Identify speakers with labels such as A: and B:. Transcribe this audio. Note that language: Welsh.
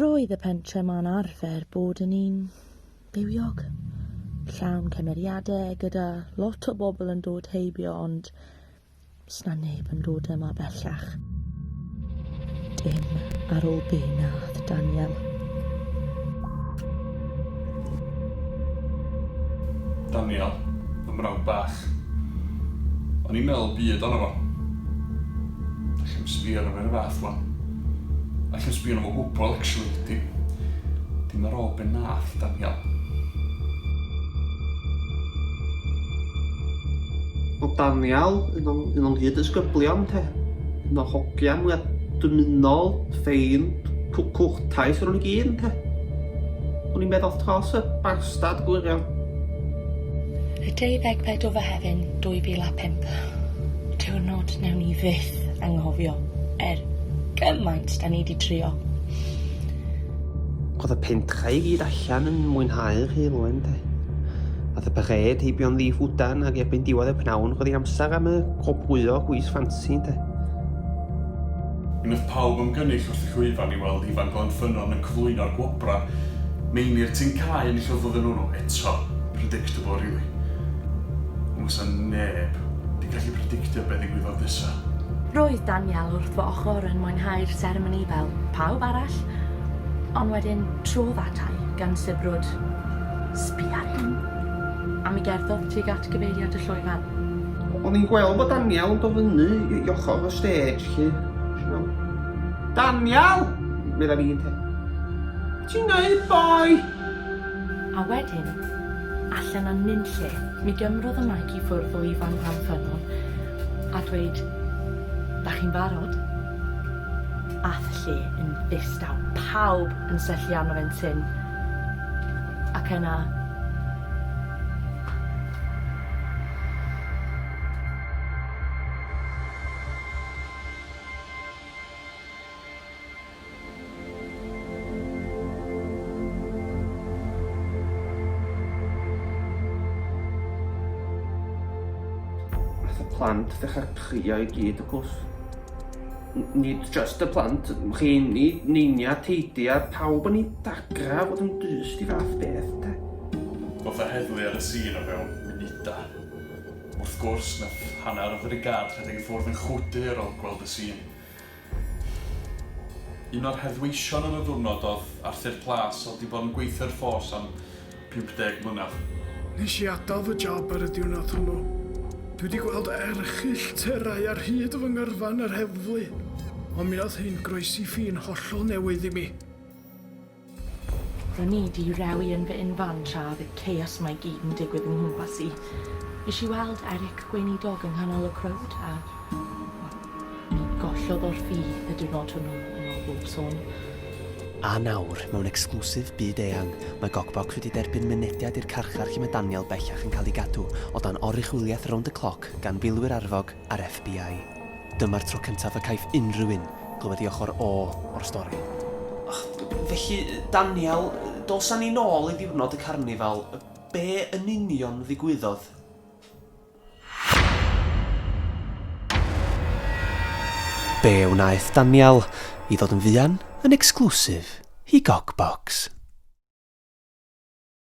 A: Roedd y pentre 'ma'n arfer bod yn un bywiog, llawn cymeriadau gyda lot o bobl yn dod heibio ond 'sna neb yn dod yma bellach. Dim ar ôl be nath Daniel.
B: Daniel, fy mrawd bach. O'n i'n meddwl byd ono fo. Allai'm sbio arno fo 'r un fath 'wan. Allai'm sbio arno fo o gwbl actually. Dim, dim ar ôl be nath Daniel.
C: Wel Daniel, un o'n un o'n nghyd-ddisgyblion 'te. Un o'r hogia mwya dymunol, ffeind, cwrtais o'n nhw i gyd ynte. O'n i'n meddwl dros y bastad gwirion.
A: Y 24 o Fehefin 2005. Diwrnod newn ni fyth anghofio, er gymaint 'da ni 'di trio.
C: O'dd y pentra i gyd allan yn mwynhau'r heulwen 'de. Ath y parêd heibio'n ddi-ffwdan ag erbyn diwedd y pnawn roedd hi'n amser am y gwobrwyo gwis ffansi ynde.
B: Mi wnaeth pawb ymgynnull wrth y llwyfan i weld Ifan Glanffynnon yn cyflwyno'r gwobrau. Meinir Tin Cae enillodd flwyddyn hwnnw, eto, predictable rili. Ond fysa neb 'di gallu predictio be ddigwyddodd nesa.
A: Roedd Daniel wrth fy ochr yn mwynhau'r seremoni fel pawb arall, ond wedyn trodd ata i gan sibrwd, Sbia ar hyn! A mi gerddodd tuag at gyfeiriad y llwyfan.
C: O'n i'n gweld bod Daniel yn dod fyny i ochr y stage 'lly. Nes i meddwl, Daniel! Medda fi ynte. Be ti'n neud boi?
A: A wedyn, allan o nunlle, mi gymrodd y meic i ffwrdd o Ifan Glanffynnon a dweud, Da chi'n barod? Ath y lle yn ddistaw, pawb yn syllu arno fe'n syn. Ac yna,
C: Nath y plant ddechrau crio i gyd, of course. Nid jyst y plant, rhieni, neinia, teidia, pawb yn ei dagra fod yn dyst i fath beth, de.
B: Ddoth yr heddlu ar y sîn o fewn munudau. Wrth gwrs, nath hanner y frigâd rhedeg i ffwrdd yn chwydu ar ôl gweld y sîn. Un o'r heddweision ar y ddiwrnod oedd Arthur Plas, oedd 'di bod yn gweithio i'r ffôrs am 50 mlynedd.
D: Nes i adael fy job ar y diwrnod hwnnw. Dwi 'di gweld erchyllterau ar hyd fy ngyrfa yn yr heddlu, ond mi oedd hyn groesi ffin hollol newydd i mi.
A: Ro'n i 'di rewi yn fy unfan tra oedd y chaos 'ma i gyd yn digwydd yng nghwmpas i. Nes i weld Eric Gweinidog yng nghanol y crowd a, wel, mi gollodd o'r ffydd y diwrnod hwnnw, yn ôl bob sôn.
E: A nawr, mewn ecsglwsif byd-eang, mae Gogbox wedi derbyn mynediad i'r carchar lle mae Daniel bellach yn cael ei gadw o dan oruchwyliaeth rownd y cloc gan filwyr arfog a'r FBI. Dyma'r tro cyntaf y caiff unrhyw un glywed ei ochr o o'r stori.
C: Felly, Daniel, dos â ni nôl i ddiwrnod y carnifal. Be yn union ddigwyddodd?
E: Be wnaeth Daniel i ddod yn fuan yn exclusive i Gogbox?